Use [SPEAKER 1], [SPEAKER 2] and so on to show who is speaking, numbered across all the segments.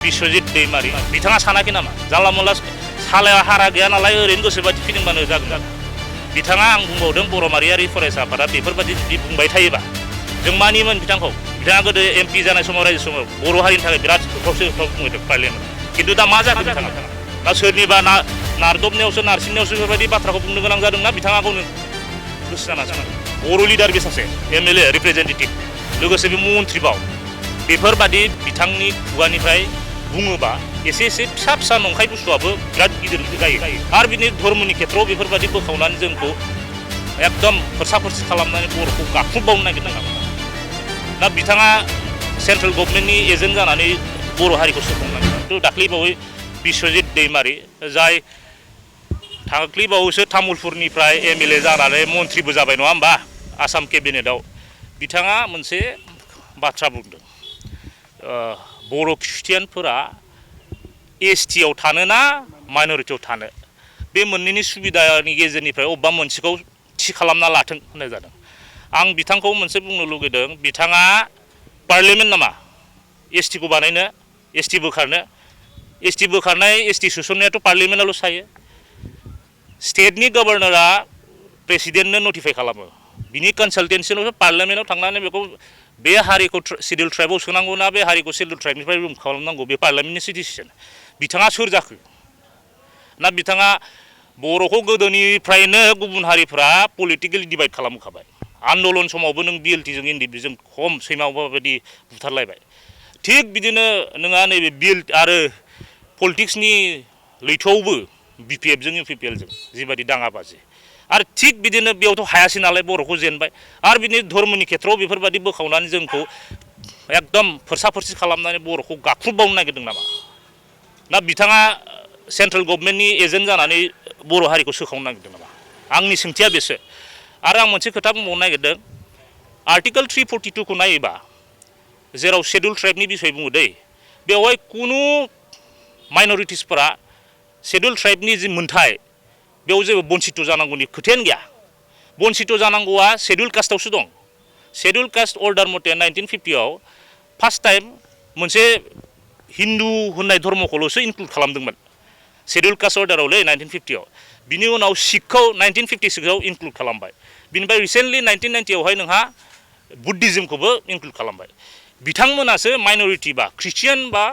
[SPEAKER 1] Biswajit DAIMARY बिथाङा सानाखै नामा जानला मोनला सालाया हारा गैया नालाय ओरैनो गोसोबादि फिदिंबानो जागोन बिथाङा आं बुंबावदों बर' माहारियारि फरायसा आफादा बेफोरबादि जुदि बुंबाय थायोबा जों मानियोमोन बिथांखौ बिथाङा गोदो एमपि जानाय समाव रायजो समाव बर' हारिनि थाखाय बिराद होख्राव बुंदों पार्लियामेन्टआव खिन्थु दा मा जाखो बिथाङा दा सोरनिबा नारदबनायावसो नारसिननायावसो बेफोरबायदि बाथ्राखौ बुंनो गोनां जादोंना बिथाङा गावनो गोसो जाना बर' लिडार बे सासे एमएलए रिप्रेजेन्टेटिभ लोगोसे बे मन्थ्रिबाव बेफोरबादि बिथांनि खुगानिफ्राय बुङोबा एसे फिसा फिसा नंखाय बुस्थुआबो बिराद गिदिर जायो आरो बिनि धर्मनि खेत्रआव बेफोरबादि बोखावनानै जोंखौ एकदम फोरसा-फोरसि खालामनानै बर'खौ गाख्रुबबावनो नागिरदों दा बिथाङा सेन्ट्रेल गभर्नमेन्टनि एजेन्ट जानानै बर' हारिखौ सोखावनांगोन दाख्लैबावै बिस्वजित दैमारी जाय दाख्लैबावैसो तामुलपुरनिफ्राय एमएलए जानानै मन्थ्रिबो जाबाय नङा होमबा आसाम केबिनेटआव बिथाङा मोनसे बाथ्रा बुंदों बर' ख्रिस्टियानफोरा एसटिआव थानो ना माइनरिटियाव थानो बे मोननैनि सुबिदानि गेजेरनिफ्राय अबेबा मोनसेखौ थि खालामना लाथों होननाय जादों आं बिथांखौ मोनसे बुंनो लुगैदों बिथाङा पार्लियामेन्ट नामा एसटिखौ बानायनो एसटि बोखारनाय एसटि सोसननायाथ' पार्लियामेन्टआवल' थायो स्टेटनि गभर्नरा प्रेसिडेन्टनो नटिफाइ खालामो बिनि कनसालटेन्सियावसो पार्लियामेन्टआव थांनानै बेखौ बे हारिखौ शिड्युल ट्राइबआव सोनांगौ ना बे हारिखौ शिड्युल ट्राइबनिफ्राय रिमुभ खालामनांगौ बे पार्लियामेन्टनि डिसिसन बिथाङा सोर जाखो ना बिथाङा बर'खौ गोदोनिफ्रायनो गुबुन हारिफ्रा पलिटिकेलि डिभाइड खालामखाबाय आन्दलन समावबो नों बिएलटिजों एनडिएफबिजों खम सैमाव बायदि बुथारलायबाय थिग बिदिनो नोंहा नैबे बिएल आरो पलिटिक्सनि लैथोआवबो बिपिएफजों इउपिपिएलजों जिबायदि दाङाबाजि आरो थिग बिदिनो बेयावथ' हायासै नालाय बर'खौ जेनबाय आरो बिनि धर्मनि खेत्रआव बेफोरबायदि बोखावनानै जोंखौ एकदम फोरसा-फोरसि खालामनानै बर'खौ गाख्रुबबावनो नागिरदों नामा ना बिथाङा सेन्ट्रेल गभर्नमेन्टनि एजेन्ट जानानै बर' हारिखौ सोखावनो नागिरदों नामा आंनि सोंथिया बेसो आरो आं मोनसे खोथा बुंबावनो नागिरदों आर्टिकेल 342खौ नायोबा जेराव शिड्युल ट्राइबनि बिसय बुङो दै बेवहाय कुनु माइनरिटिसफोरा शिड्युल ट्राइबनि जि मोन्थाय बेयाव जेबो बन्सित जानांगौनि खोथायानो गैया बन्सित जानांगौआ शिड्युल कास्टआवसो दं शिड्युल कास्ट अर्डार मथे 1950आव फार्स्ट टाइम मोनसे हिन्दु होननाय धर्मखौल'सो इनक्लुड खालामदोंमोन शिड्युल कास्ट अर्डारावलै 1950आव बिनि उनाव सिखखौ 1956आव इनक्लुड खालामबाय बिनिफ्राय रिसेन्टलि 1990आवहाय नोंहा बुद्धिज्मखौबो इनक्लुड खालामबाय बिथांमोनासो माइनरिटि बा ख्रिस्टियान बा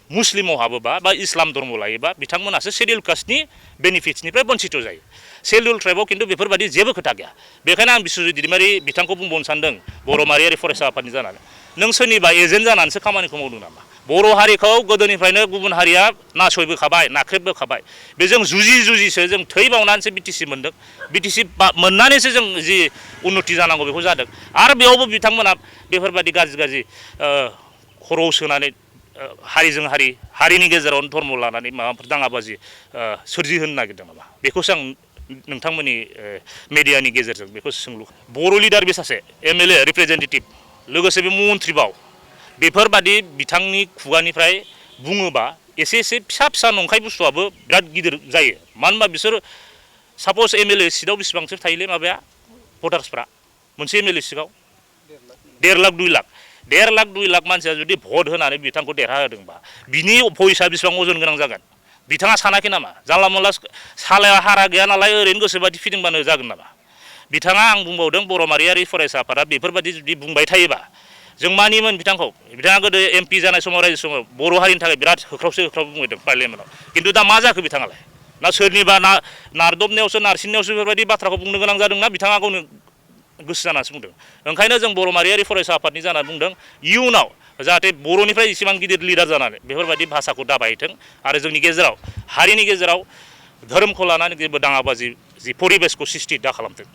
[SPEAKER 1] मुस्लिमाव हाबोबा बा इस्लाम धर्म लायोबा बिथांमोनासो शिड्युल कास्टनि बेनिफिट्सनिफ्राय बन्सित जायो शिड्युल ट्राइबआव खिन्थु बेफोरबायदि जेबो खोथा गैया बेखायनो आं बिस्वजित दैमारी बिथांखौ बुंबावनो सानदों बर' माहारियारि फरायसा आफादनि जानानै नों सोरनिबा एजेन्ट जानानैसो खामानिखौ मावदों नामा बर' हारिखौ गोदोनिफ्रायनो गुबुन हारिया नासयबोखाबाय नाख्रेबबोखाबाय बेजों जुजिसो जों थै बावनानैसो बिटिसि मोनदों बिटिसि मोननानैसो जों जि उन्नति जानांगौ बेखौ जादों आरो बेयावबो बिथांमोना बेफोरबायदि गाज्रि खर'आव सोनानै हारिजों हारिनि गेजेराव धर्म लानानै माबाफोर दाङाबाजि सोरजिहोनो नागिरदों नामा बेखौसो आं नोंथांमोननि मेडियानि गेजेरजों बेखौ सोंलु बर' लिडार बे सासे एमएलए रिप्रेजेन्टेटिभ लोगोसे बे मन्थ्रिबाव बेफोरबादि बिथांनि खुगानिफ्राय बुङोबा एसे फिसा नंखाय बुस्थुआबो बिराद गिदिर जायो मानो होनबा बिसोर साप'ज एमएलए सिटआव बेसेबांसो थायोलै माबाया भटार्सफ्रा मोनसे एमएलए सिटआव 1.5 लाख 2 लाख मानसिया जुदि भट होनानै बिथांखौ देरहाहोदोंबा बिनि भइसआ बेसेबां अजन गोनां जागोन बिथाङा सानाखै नामा जानला मोनला सालाया हारा गैया नालाय ओरैनो गोसोबादि फिदिंबानो जागोन नामा बिथाङा आं बुंबावदों बर' माहारियारि फरायसा आफादा बेफोरबायदि जुदि बुंबाय थायोबा जों मानियोमोन बिथाङा गोदो एमपि जानाय समाव रायजो समाव बर' हारिनि थाखाय बिराद होख्राव बुंदों पार्लियामेन्टआव खिन्थु दा मा जाखो बिथाङालाय ना सोरनिबा नारदबनायावसो नारसिननायावसो बेफोरबायदि बाथ्राखौ बुंनो गोनां जादोंना बिथाङा गावनो गोसो जानासो बुंदों ओंखायनो जों बर' माहारियारि फरायसा आफादनि जानानै बुंदों इयुनाव जाहाथे बर'निफ्राय इसेबां गिदिर लिडार जानानै बेफोरबायदि भाषाखौ दाबायथों आरो जोंनि गेजेराव हारिनि गेजेराव धोरोमखौ लानानै जेबो दाङाबाजि जि परिबेसखौ सृष्टि दा खालामथों